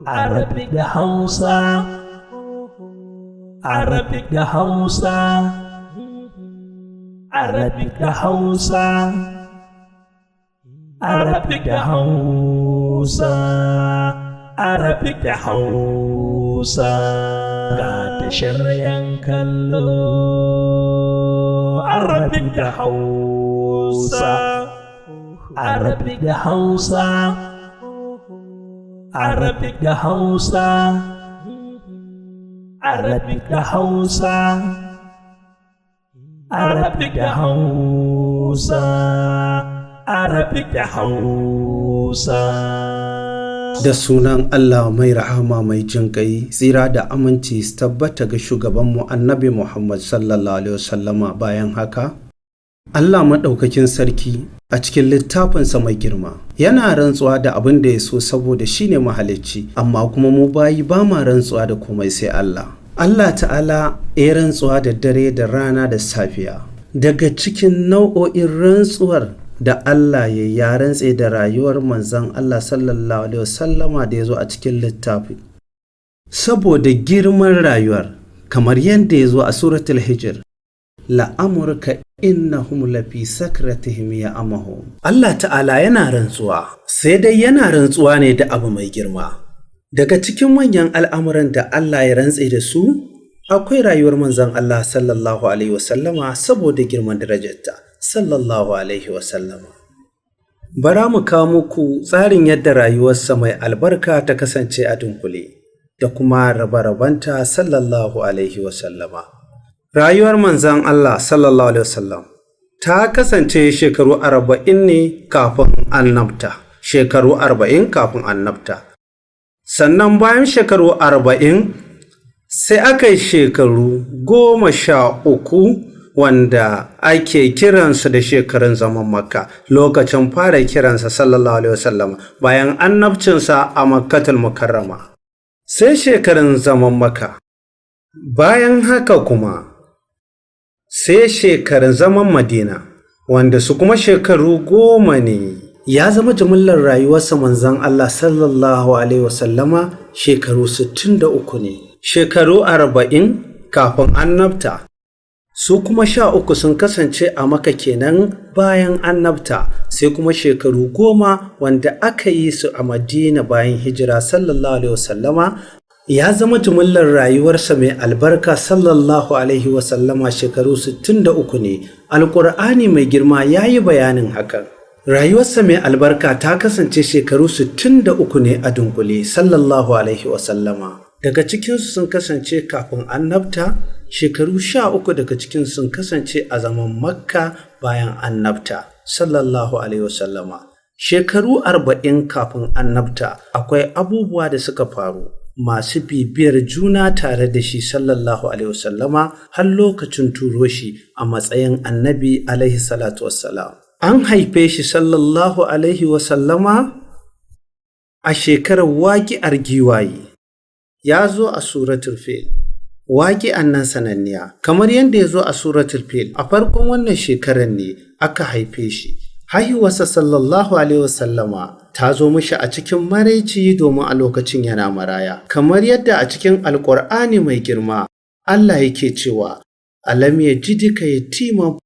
Arabic da Hausa, Arabic da Hausa, Arabic da Hausa, Arabic da Hausa, Arabic da Hausa. Ga tashar 'yan kallo, Arabic da Hausa, Arabic da Hausa. Arabic da Hausa, Arabic da Hausa, Arabic da Hausa, Arabic da Hausa. Da sunan Allah mai rahama mai jin ƙai, tsira da aminci su tabbata ga shugabanmu Annabi Muhammad sallallahu Alaihi wasallama. Bayan haka, Allah maɗaukakin sarki a cikin littafinsa mai girma yana rantsuwa da abin da ya so saboda shi ne mahalicci, amma kuma mu bayi ba ma rantsuwa da komai sai Allah. Allah Ta'ala ya rantsuwa da dare da rana da safiya. Daga cikin nau'o'in rantsuwar da Allah ya rantse da rayuwar manzon Allah sallallahu alaihi wasallama da ya zo a cikin littafi. Saboda girman rayuwar, kamar yadda ya zo a Suratul Hijr: "La'amruka innahum lafi sakratihim ya'mahun." Allah Ta'ala yana rantsuwa, sai dai yana rantsuwa ne da abu mai girma. Daga cikin manyan al'amuran da Allah ya rantse da su, akwai rayuwar manzon Allah sallallahu alaihi wasallama saboda girman darajarta sallallahu alaihi wasallama. Bara mu kawo muku tsarin yadda rayuwarsa mai albarka ta kasance a dunkule da kuma rabe-rabenta sallallahu alaihi wasallama. Rayuwar manzon Allah sallallahu alaihi wasallam ta kasance shekaru 40 ne kafin annabta, shekaru 40 kafin annabta. Sannan bayan shekaru 40 sai aka yi shekaru 13 wanda ake kiransu da shekarun zaman Makka, lokacin fara kiransa sallallahu alaihi wasallam bayan annabcinsa a Makkatul Mukarrama. Sai shekarun zaman Makka. Bayan haka kuma sai shekarun zaman Madina, wanda su kuma shekaru 10 ne. Ya zama jimillar rayuwarsa manzon Allah sallallahu alaihi wasallama shekaru 63 ne. Shekaru 40 kafin annabta, su kuma 13 sun kasance a Maka kenan bayan annabta, sai kuma shekaru 10 wanda aka yi su a Madina bayan hijira sallallahu alaihi wasallama. Ya zama jimillar rayuwarsa mai albarka sallallahu alaihi wasallama shekaru 63 ne. Alƙur'ani mai girma ya yi bayanin hakan. Rayuwarsa mai albarka ta kasance shekaru 63 ne a dunkule sallallahu alaihi wasallama. Daga cikinsu sun kasance kafin annabta, shekaru 13 daga cikin sun kasance a zaman Makka bayan annabta sallallahu alaihi wasallama. Shekaru 40 kafin annabta akwai abubuwa da suka faru masu bibiyar juna tare da shi sallallahu alaihi wasallama har lokacin turo shi a matsayin annabi alaihi salatu wassalam. An haife shi sallallahu alaihi wasallama a shekarar waƙi'ar giwaye. Ya zo a Suratul Fil. Waƙi'an nan sananniya, kamar yadda ya zo a Suratul Fil, a farkon wannan shekarar ne aka haife shi. Haihuwarsa sallallahu alaihi wasallama ta zo mishi a cikin maraici domin a lokacin yana maraya. Kamar yadda a cikin Alƙur'ani mai girma Allah yake cewa: "Alam yajidika yatiman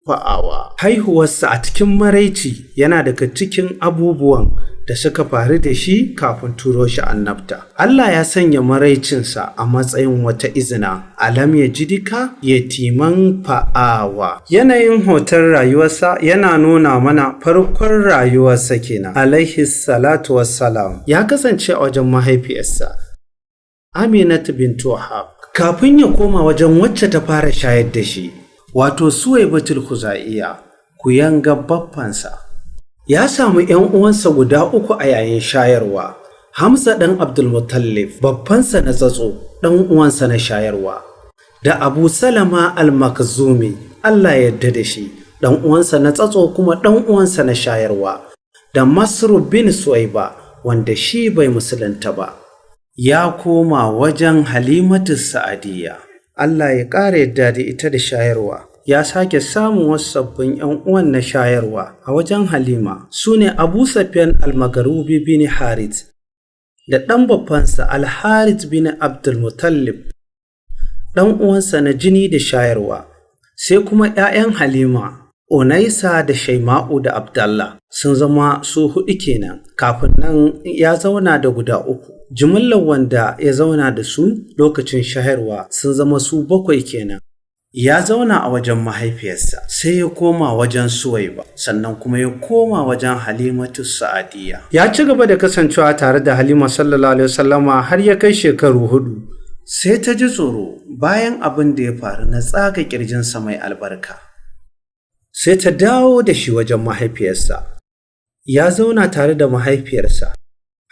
fa'awa." Haihuwarsa a cikin maraici yana daga cikin abubuwan da suka faru da shi kafin turo shi annabta. Allah ya sanya maraicinsa a matsayin wata izina. Alam yajidika yatiman fa'awa. Yanayin hoton rayuwarsa yana nuna mana farkon rayuwarsa kenan. Alaihi salatu wassalam. Ya kasance a wajen mahaifiyarsa Aminatu bintu Wahab, kafin ya koma wajen wacce ta fara shayar da shi, wato Suwaibatul Khuzaiya, kuyanga baffansa. Ya samu ‘yan uwansa guda uku a yayin shayarwa: Hamza ɗan Abdulmutallif, babbansa na tsatso, ɗan uwansa na shayarwa, da Abu Salama al-Makhzumi, Allah ya yarda da shi, ɗan uwansa na tsatso kuma ɗan uwansa na shayarwa, da Masru bin Suwaiba, wanda shi bai musulunta ba. Ya koma wajen Halimatu Sa'adiyya, Allah ya ƙara yadda da ita da shayarwa. Ya sake samun wasu sabbin 'yan uwan na shayarwa a wajen Halima, su ne Abu Sufyan al-Magarubi bin Harith. Da ɗan babbansa Alharit bin Abdulmutallib, ɗan uwansa na jini da shayarwa, sai kuma ‘ya'yan Halima, Onaisa da Shaima'u da Abdallah sun zama su huɗu kenan, kafin nan ya zauna da guda uku. Jimillar wanda ya zauna da su lokacin shayarwa sun zama su bakwai kenan. Ya zauna a wajen mahaifiyarsa, sai ya koma wajen Suwaiba, sannan kuma ya koma wajen Halimatu Sa'adiyya. Ya ci gaba da kasancewa tare da Halima sallallahu alaihi wasallama har ya kai shekaru 4. Sai ta ji tsoro bayan abin da ya faru na tsaga kirjinsa mai albarka. Sai ta dawo da shi wajen mahaifiyarsa. Ya zauna tare da mahaifiyarsa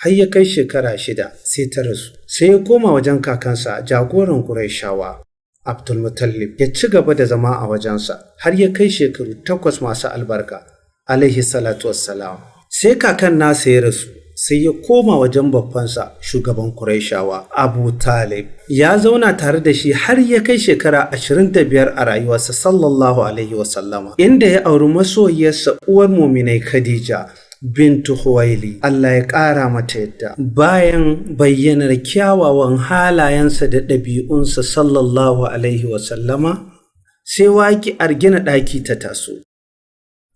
har ya kai shekara 6 sai ta rasu. Sai ya koma wajen kakansa jagoran Qurayshawa Abdulmutallib ya ci gaba da zama a wajensa har ya kai shekaru 8 masu albarka alaihi salatu wassalam. Sai kakan nasa ya rasu, sai ya koma wajen babbansa shugaban Qurayshawa Abu Talib. Ya zauna tare da shi har ya kai shekara 25 a rayuwarsa sallallahu alaihi wasallama, inda ya auri masoyiyarsa uwar muminai Khadija bintu Huwaili, Allah ya ƙara mata yadda. Bayan bayyanar kyawawan halayensa da ɗabi'unsa sallallahu alaihi wasallama, sai waƙi'ar gina ɗaki ta taso.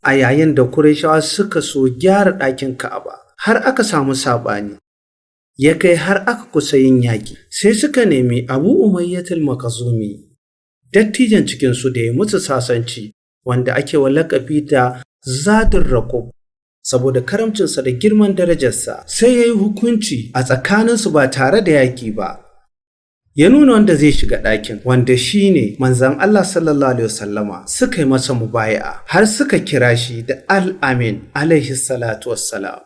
A yayin da Qurayshawa suka so gyara ɗakin Ka'aba, har aka samu saɓani, ya kai har aka kusa yin yaƙi, sai suka nemi Abu Umayyatul Makazumi, dattijan cikinsu da ya musu sasanci, wanda ake wa laƙabi da Zadin Raƙub, saboda karamcinsa da girman darajarsa, sai ya yi hukunci a tsakaninsu ba tare da yaƙi ba. Ya nuna wanda zai shiga ɗakin, wanda shi ne manzan Allah sallallahu alaihi wasallama suka yi masa mubaya'a, har suka kira shi da Al-Amin alaihi salatu wassalam.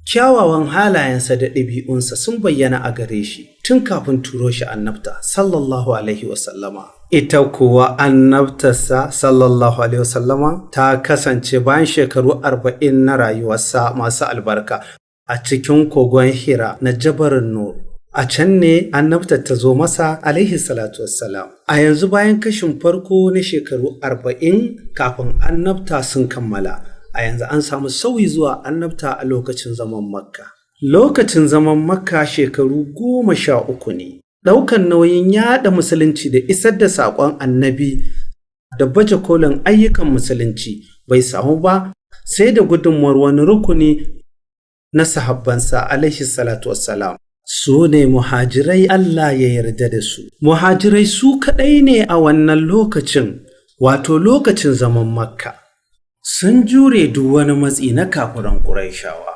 Kyawawan halayensa da ɗabi'unsa sun bayyana a gare shi tun kafin turo shi annabta sallallahu alaihi wasallama. Ita kuwa annabtarsa sallallahu alaihi wasallama ta kasance bayan shekaru 40 na rayuwarsa masu albarka a cikin kogon Hira na Jabarin Nur. A can ne annabtar ta zo masa alaihi salatu wassalam. A yanzu bayan kashin farko na shekaru 40 kafin annabta sun kammala. A yanzu an samu sauyi zuwa annabta a lokacin zaman Makka. Lokacin zaman Makka shekaru 13 ne. Ɗaukan nauyin yaɗa musulunci da isar da saƙon annabi da baje kolin ayyukan musulunci bai samu ba sai da gudunmuwar wani rukuni na sahabbansa alaihi salatu wassalam. Su ne muhajirai, Allah ya yarda da su. Muhajirai su kaɗai ne a wannan lokacin, wato lokacin zaman Makka. Sun jure duk wani matsi na kafiran Qurayshawa.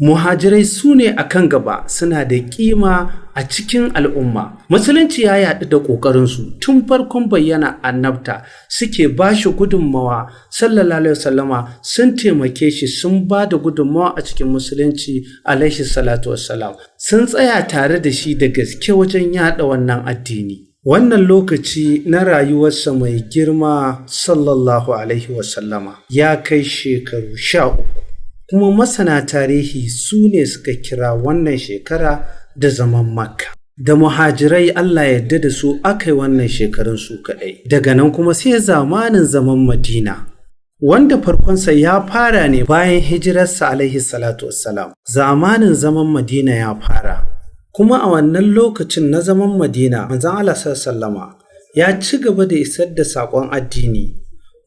Muhajirai su ne a kan gaba, suna da ƙima a cikin al'umma. Musulunci ya yaɗu da ƙoƙarinsu tun farkon bayyana annabta, suke ba shi gudunmawa sallallahu alaihi wasallama, sun taimake shi, sun ba da gudunmawa a cikin musulunci alaihi salatu wassalam. Sun tsaya tare da shi da gaske wajen yaɗa wannan addini. Wannan lokaci na rayuwarsa mai girma sallallahu alaihi wasallama ya kai shekaru 13. Kuma masana tarihi su ne suka kira wannan shekara da zaman Makka. Da muhajirai Allah yarda da su aka yi wannan shekarun su kaɗai. Daga nan kuma sai zamanin zaman Madina, wanda farkonsa ya fara ne bayan hijirarsa alaihi salatu wassalam. Zamanin zaman Madina ya fara. Kuma a wannan lokacin na zaman Madina, manzon Allah sallama ya ci gaba da isar da saƙon addini.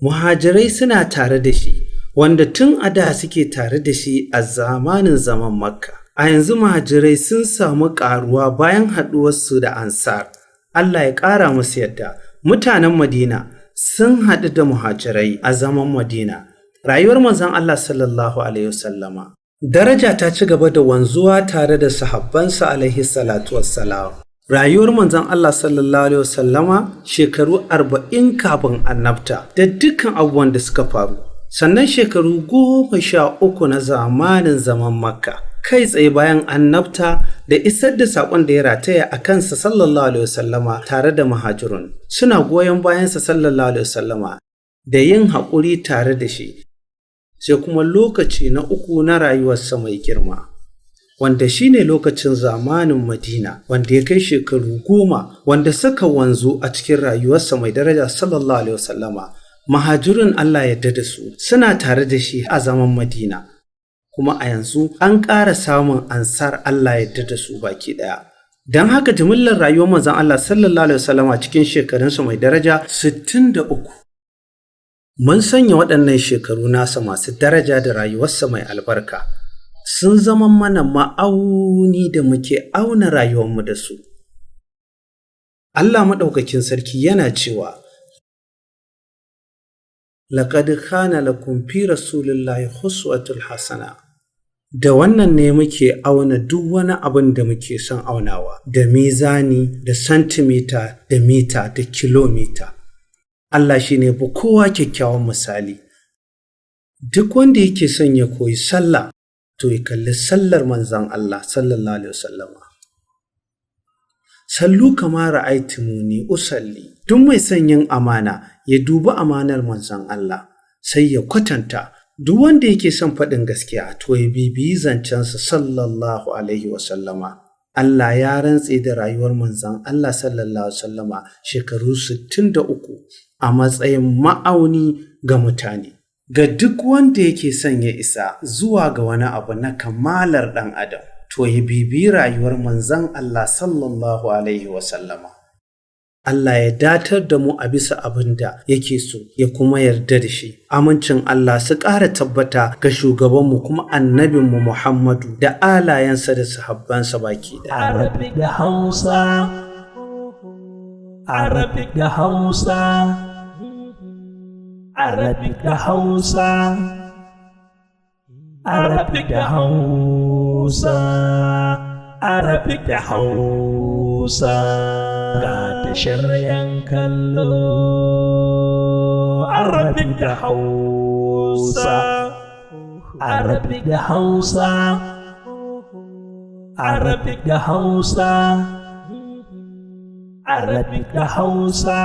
Muhajirai suna tare da shi, wanda tun a da suke tare da shi a zamanin zaman Makka. A yanzu muhajirai sun samu ƙaruwa bayan haɗuwarsu da Ansar. Allah ya ƙara musu yadda. Mutanen Madina sun haɗu da muhajirai a zaman Madina. Rayuwar manzon Allah sallallahu alaihi wasallama daraja ta ci gaba da wanzuwa tare da sahabbansa alaihi salatu wassalam. Rayuwar manzon Allah sallallahu alaihi wasallama shekaru 40 kafin annabta da dukkan abubuwan da suka faru. Sannan shekaru 13 na zamanin zaman Makka. Kai tsaye bayan annabta da isar da saƙon da ya rataya a kansa sallallahu alaihi wasallama tare da muhajirun. Suna goyon bayansa sallallahu alaihi wasallama da yin haƙuri tare da shi. Sai kuma lokaci na uku na rayuwarsa mai girma, wanda shine lokacin zamanin Madina, wanda ya kai shekaru 10, wanda suka wanzu a cikin rayuwarsa mai daraja sallallahu alaihi wasallama. Muhajirun Allah yarda da su suna tare da shi a zaman Madina. Kuma a yanzu an ƙara samun Ansar, Allah yadda da su baki ɗaya. Don haka jimillar rayuwar manzon Allah sallallahu alaihi wasallama cikin shekarunsa mai daraja 63. Mun sanya waɗannan shekaru nasa masu daraja da rayuwarsa mai albarka sun zama mana ma'auni da muke auna rayuwarmu da su. Allah Maɗaukakin Sarki yana cewa, "Laƙad kana lakum fi rasulillahi huswatul hasana." Da wannan ne muke auna duk wani abin da muke son aunawa, da mizani, da santimita, da mita, da kilomita. Allah shi ne fi kowa kyakkyawan misali. Duk wanda yake son ya koyi sallah, to ya kalli sallar manzon Allah sallallahu alaihi wasallama. "Sallu kama ra'aitumuni usalli." Duk mai son yin amana ya dubi amanar manzon Allah sai ya kwatanta. Duk wanda yake son faɗin gaskiya, to ya bibiyi zancensa sallallahu alaihi wasallama. Allah ya rantse da rayuwar manzon Allah sallallahu alaihi wasallama shekaru 63 a matsayin ma'auni ga mutane. Ga duk wanda yake son ya isa zuwa ga wani abu na kamalar ɗan adam, to ya bibiyi rayuwar manzon Allah sallallahu alaihi wasallama. Allah ya datar da mu a bisa abin da yake so ya kuma yarda da shi. Amincin Allah su ƙara tabbata ga shugabanmu kuma annabinmu Muhammadu da alayensa da sahabbansa baki ɗaya. Arabic da Hausa, Arabic da Hausa, Arabic da Hausa, Arabic da Hausa, Arabic da Hausa. Ga tashar 'yan kallo, Arabic da Hausa, Arabic da Hausa, Arabic da Hausa, Arabic da Hausa.